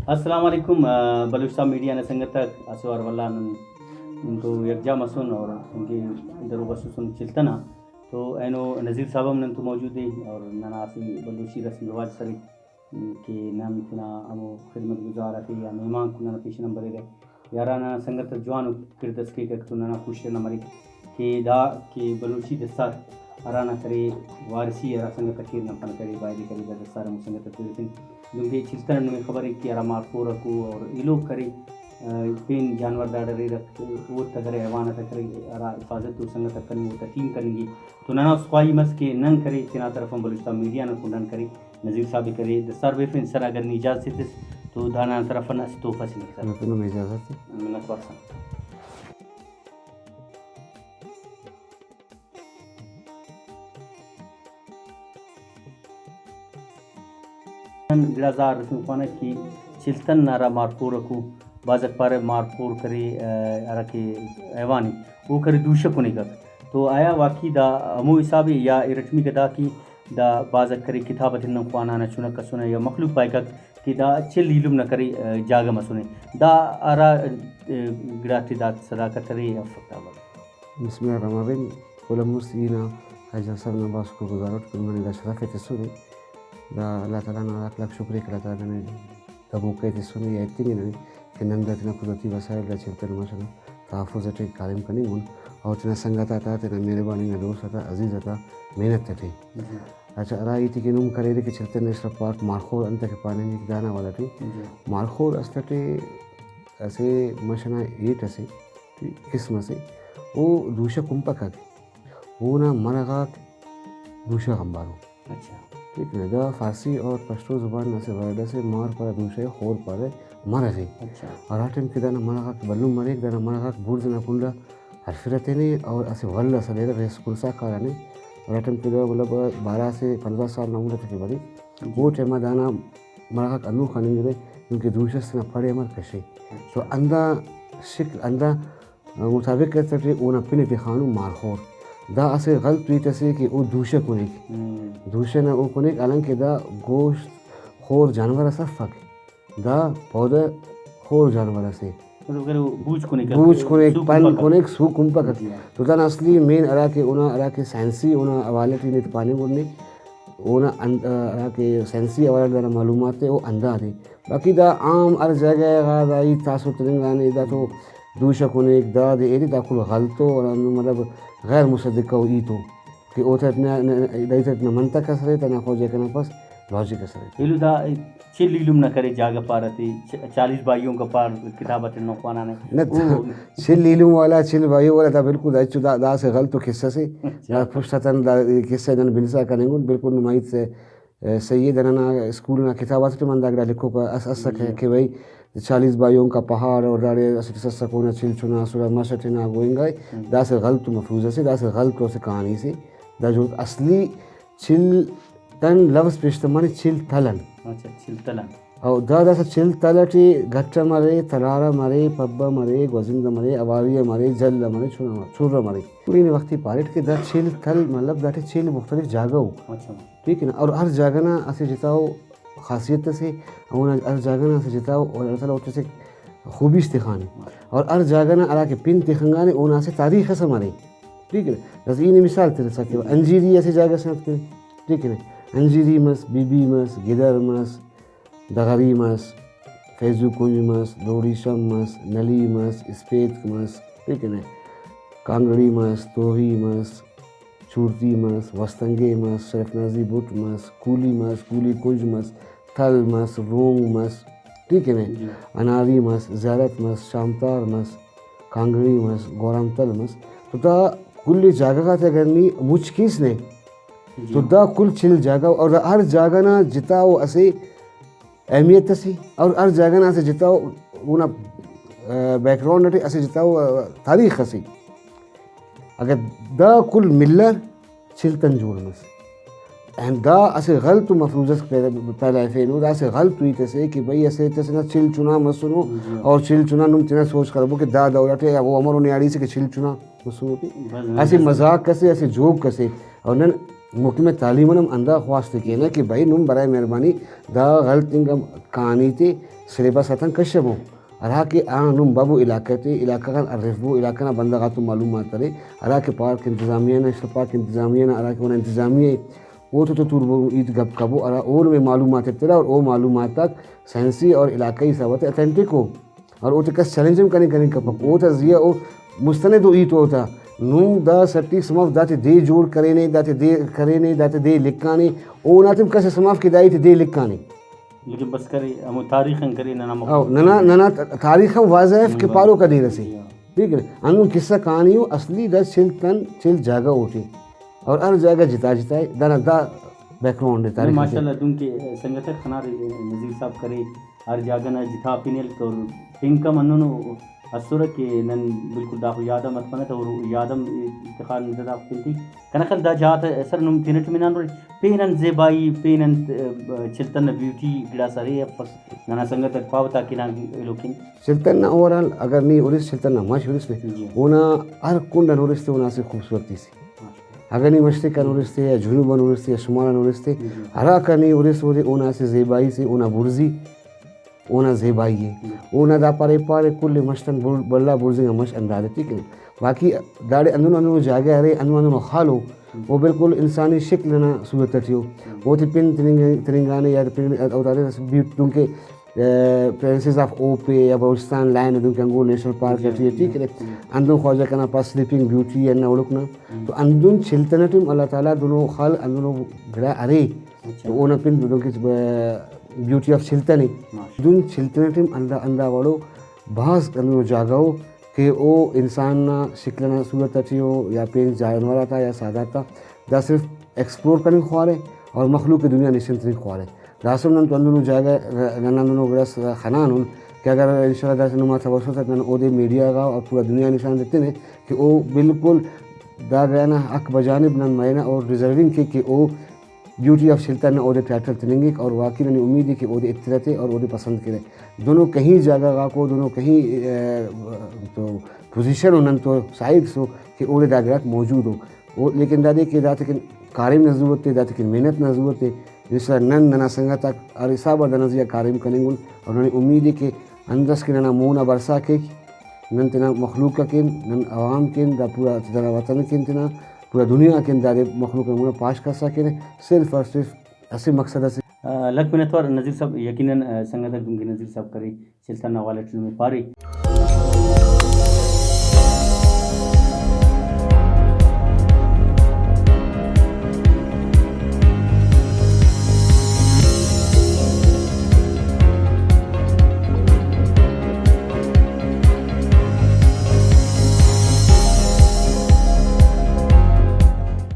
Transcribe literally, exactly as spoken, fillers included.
السلام علیکم، آ، بلوچ سٹار میڈیا نا سنگت آک، اسہ وار ولدا نن، نن تو یکجا مسن اور نن کہ درو بسوسن چلتن آ۔ تو اینو نذیر صاحب ہم نن تو موجود ءِ اور ننا اسہ بلوچی رسم رواج اس ارے کہ نن تینا ہمو خدمت گزار آتے یا مہمان کل ننا پیشن آن بریرہ۔ یا ہرانا سنگت اس جوانو کڑد اس کیکک تو ننا کوشش ہندا مریک کہ دا کہ بلوچی دستار ہرانا کرے وارثی ہرا سنگت آ کیر نن پانہ کرے بایدے کرے دا دستار ہمو سنگت آتے تفن۔ دنکہ چلتن آن نمے خبر ءِ کہ ہرا مارخورک او اور ایلوک کرے، آ، پین جانور داڑے ریرک، اوڑتہ کرے، حیوانات آ کرے، ہرا حفاظت او سنگت آک کننگ اوڑتہ ٹیم کننگ ءِ۔ تو ننا است خواہی مس کہ نن کرے تینا طرف آن بلوچستان میڈیا نا کنڈآن کرے، نذیر صاحب ءِ کرے، دستار بیفن سر اگر نی اجازت ایتس تو دا ننا طرف آن اسہ تحفہ سے لکھسا۔ نمے اجازت ءِ۔ منت وار سنگت۔ نن گڑا زار رسم خوانہ کہ چلتن نا ہرا مارخورک او، بھازاک پارہ مارخورک ارے، آ، ہراکہ حیوان ءِ، او کرے دوشہ کنیکک۔ تو آیا واقعی دا ہمو حساب ءِ یا ارٹمیکہ دا کہ دا بھازاک کرے کتاب اتنگ نن خوانانہ، چنک ئسنہ یا مخلوق پائکک کہ دا چل ایلم نا کرے، آ، جاگہ مسنے۔ دا ہرا، آ، گڑاتے دا صداقت ارے یا افک دا بھاز۔ بسم اللہ الرحمن الرحیم۔ کل آن مست ای نا خواجہ صاحب نا بھاز شکر گزار اٹ کہ ننے دا شرف ءِ تسنے۔ دا اللہ تعالیٰ نا لاکھ لاکھ شکر ءِ کہ اللہ تعالیٰ ننے دا موقع ءِ تسنے یا ایتنگ ءِ ننے کہ نن دا تینا قدرتی وسائل دا چلتن مش ئنا تحفظ اٹی کاریم کننگ ان اور تینا سنگت آتا، تینا مہربانی نا دوست آتا، عزیز آتا محنت اٹی۔ جی۔ اچھا، ہرا ہیتے کہ نم کریرے کہ چلتن نیشنل پارک مارخور انت کہ پاننگک دانا حوالہ ٹی۔ جی۔ مارخور است اٹی اسہ مش ئنا ہیٹ اسے، قسم سے، او دوشہ کنپکہ کے، اونا مرغ آک دوشہ غا بارو۔ اچھا۔ ٹھیک ہے، دا فارسی اور پشتو زبان نا اسہ ورڈ اسے، مار پارہ دوشہ ءِ، خور پارہ مرغ ءِ۔ اچھا۔ اور ہرا ٹائم کہ دانا مرغ آک بھلن مریک، دانا مرغ آک بڑز ئنا کنڈا ہرفرہ تینے اور اسہ ول ئس ہلیرہ، ریس کنسا کارانے۔ ہرا ٹائم کہ دا مطلب بارہ سے پندرہ سال نا عمر ٹی کہ بریک، جی۔ او ٹائما دانا مرغ آک ہندن خننگرہ، دنکہ دوشہ اس تینا پڑ ءِ امر کشے۔ تو ہندا شکل، ہندا مطابق کرسا ٹی اونا پن ءِ تخانو مارخور۔ دا اسہ غلط ہیت اسے کہ او دوشہ کنیک۔ ہم۔ دوشہ نا او کنیک، حالانکہ دا گوشت خور جانور اس افک۔ دا پودہ خور جانور اسے۔ مطلب اگر او بوچ کنیک، بوچ کنیک، سو پن کنپک۔ کنیک، سو کنپک۔ جی ہاں۔ تو دانا اصلی مین ہرا کہ اونا، ہرا کہ سائنسی اونا حوالہ ٹی نے پاننگ نے، اونا اند-، ہرا کہ سائنسی حوالہ ٹی دانا معلومات ءِ، او ہندادے۔ باقی دا عام ہر جاگہ غا دا ہیت تاثر تننگانے، دا تو دوشہ کنیک، دادے ایدے، دا کل غلط ءُ، اور ہندن مطلب غیر مصدقہ ءُ ہیت ءُ کہ اوتیٹ نا، نا، دا ہیت نا منطق اس ارے، تینا خواجہ کنا پاس لاجک اس ارے۔ ایلو دا چل ایلم نا کرے جاگہ پارہ تے، چ-، چالیس بھائیوں کا پار کتاب اتنو خوانانے۔ نہ، او چل ایلم والا، چل بھائیوں والا دا بالکل دا ہچو دا، دا اسہ غلط ءُ قصہ سے۔ اچھا۔ دا پشت آتان دا قصہ نن بنسا کننگن، بالکل نما ہیت سے صحیح ءِ۔ دا ننا اسکول نا کتاب آتے ٹی من دا گڑا لکھوک اس-، اسکہ جی۔ کہ بھئی چالیس بھائیوں کا پہاڑ اور داڑے اسٹ ئس اسکہ اونا چل چنا اسرہ، مش ئٹی نا گوئنگا ءِ۔ ہم۔ دا اسہ غلط مفروضہ سے، دا اسہ غلط اسہ کہانی سے۔ دا جو اصلی چل تن لفظ پیشتمانے چل تل ان۔ اچھا، چل تل ان۔ او دا داسہ چل تل ئٹی گھٹ مرے، تلار مرے، پب مرے، گوزند مرے، اواری مرے، جل مرے، چنا مرے، چر مرے۔ تو اینے وختی پاریٹ کہ دا چل تل مطلب داٹی چل مختلف جاگہ ءُ۔ اچھا۔ ٹھیک ہے نا؟ اور ہر جاگہ نا اسہ جتاؤ خاصیت اسے، اونا ہر جاگہ نا اسہ جتاؤ، اور اللہ تعالیٰ اوفتے اسہ خوبی اس تخانے۔ اور ہر جاگہ نا ہرا کہ پن تخنگانے، اونا اسہ تاریخ اس ہم ارے۔ ٹھیک ہے نا؟ بس ای نے مثال ترسا کہ انجیری اسہ جاگہ سے اتکے۔ ٹھیک ہے نا؟ انجیری مس، بی بی مس، گدر مس، دغری مس، فیضو کنج مس، لوڑی شم مس، نلی مس، اسپیتک مس، ٹھیک ہے نا؟ کانگڑی مس، توہی مس، چورتی مس، وستنگے مس، شرف نازی بٹ مس، کولی مس، کولی کنج مس، تھل مس، رونگ مس، ٹھیک ہے نا؟ جی۔ اناری مس، زیارت مس، شامتار مس، کانگڑی مس، گورام تھل مس۔ تو دا کل جاگہ غاتے اگر نی مچ کیس نے، جی۔ تو دا کل چل جاگہ اور دا ہر جاگہ نا جتا و اسہ اہمیت اسے اور ہر جاگہ نا اسہ جتا و اونا، آ، بیک گراؤنڈ اٹی اسہ جتا و، آ، تاریخ اسے۔ اگہ دا کل ملر چلتن جوڑ مس۔ اینڈ دا اسہ غلط مفروضہ اس پیدا، پیدا ہرفینو، دا اسہ غلط ہیت اسے کہ بھئی اسہ ہیت ئسے نا چل چنا مسنو جی۔ اور چل چنا نم تینا سوچ خرابو کہ دا دور اٹی او امرو نیاڑی سے کہ چل چنا مسنو تے۔ بس اسہ مزاق اسے، اسہ جوک اسے۔ اور نن محکمہ تعلیم ہم ہندا خواست ءِ کینہ کہ بھئی نم برائے مہربانی دا غلط انگا کہانی تے سلیبس آتان کشبو، ہرا کہ آ نم ببو علاقہ تے، علاقہ غان ہرفبو، علاقہ نا بندغ آتون معلومات ارے، ہرا کہ پارک انتظامیہ نا، اشرف پارک انتظامیہ نا، ہرا کہ اونا انتظامیہ ءِ، اوتو تو توربو ہیت گپ کبو، ہرا او نمے معلومات ایترہ اور او معلومات آک سائنسی اور علاقائی حساب تے اتھینٹک ءُ۔ اور اوتے کس چیلنج ہم کننگ، کننگ کپک۔ اوتا زیہا او مستند ءُ ہیت اوتا۔ نم دا سٹی سماف داتے دے جوڑ کرینے، داتے دے کرینے، داتے دے لکھانے، اونا تم کس سماف کہ دا ہیت دے لکھانے۔ لیکن بس کرے، ہمو تاریخ ہم کرے، ننا مخ-، او، ننا، ننا تاریخ ہم واضح اف کہ ہم پاروکا دیر اسے۔ جی ہاں۔ ٹھیک ہے نا؟ ہندن قصہ کہانی ءُ اصلی دا چل تن، چل جاگہ اوٹے۔ اور ہر جاگہ جتا جتا ہے، دانا دا بیک گراؤنڈ ہے تاریخ تے۔ ماشاءاللہ، دنکہ سنگت اٹ خنارے نذیر صاحب کرے، ہر جاگہ نا جتا پن ہلک اور پنک ہم ہندنو اسرہ کہ نن بالکل داخو یاد ہم اتپنہ تہ اور یاد ہم تخار نن تہ داخو پن ٹی۔ کنا خیال دا جاہ تا اسر نم تینٹ مینان رہے، پین انت زیبائی، پین انت، آ، چلتن نا بیوٹی گڑاس ارے افک۔ ننا سنگت اٹ پاوہ تاکہ نا ایلو کن۔ چلتن نا اوور آل اگر نی ہُرس، چلتن نا مش ہُرس تے، جی۔ اونا ہر کنڈ آن ہُرس تے اونا اسہ خوبصورتی سے۔ اگہ نی مشرق آن ہُرس تے یا جنوب آن ہُرس تے یا شمال آن ہُرس تے، جی۔ ہراکا نی ہُرس اودے اونا اسہ زیبائی سے، اونا بڑزی، اونا زیبائی ءِ۔ جی۔ اونا دا پارے، پارے کل مش تن بڑ-، بھلا بڑزنگا مش اندازہ ٹھیک ہے۔ باقی داڑے ہندنو ہندنو جاگہ ارے، ہندنو ہندنو خالو، او بالکل انسانی شکل نا صورت ٹی ءُ۔ اوتے پن تننگ-، تننگانے یا پن او دادے بیوٹ دنکہ، آ، پرنسز آف اوپ ءِ یا بلوچستان لائن ءِ دنکہ انگور نیشنل پارک ٹی ءِ، ٹھیک ہے۔ ہندن خواجہ کنا پا سلیپنگ بیوٹی ہندا ہُڑک نا۔ تو ہندن چلتن ٹی ہم اللہ تعالیٰ دنو خل ہندنو گڑا ارے۔ تو اونا پن دنکہ، آ، بیوٹی آف چلتن ءِ۔ دن چلتن ٹی ہم ہندا، ہندا وڑو بھاز ہندنو جاگہ ءُ۔ کہ او انسان نا شکل ئنا صورت ئٹی ءُ یا پین جانور آتا یا سادہ آتا، دا صرف ایکسپلور کننگ خوارے اور مخلوق دنیا نشان تننگ خوارے۔ داسہ نن تو ہندنو جاگہ، نن ہندنو گڑاس خنانن کہ اگر انشاءاللہ داسہ نما توسط اٹ نن اودے میڈیا غا اور پورا دنیا نشان دتنے کہ او بالکل دا گڑا نا حق بجانب نن مرینہ اور ڈیزرونگ کے کہ او بیوٹی آف چلتن نا اودے ٹائٹل تننگک اور واقعی ننے امید ءِ کہ اودے ایترہ تے اور اودے پسند کیرہ۔ دنو کہیں جاگہ غاکو، دنو کہیں، آ، تو پوزیشن ءُ نن تو سائیڈس ءُ کہ اوڑے دا گڑاک موجود ءُ۔ او لیکن دادے کہ داتے کن کاریم نا ضرورت ءِ، داتے کن محنت نا ضرورت ءِ۔ انشاءاللہ نن ننا سنگت آک ہر حساب آ دانا زیہا کاریم کننگن اور ننے امید ءِ کہ اندس کہ ننا مون آ برسا کیک، نن تینا مخلوق کن، نن عوام کن، دا پورا تینا وطن کن تینا پورا دنیا کن دادے مخلوق نا مون آ پاش کرسا کیرہ، صرف اور صرف اسہ مقصد اسے۔ آ، لکھ منت وار نذیر صاحب، یقیناً، آ، سنگت آک دنکہ نذیر صاحب کرے، چلتن نا حوالہ ٹی نمے پارے۔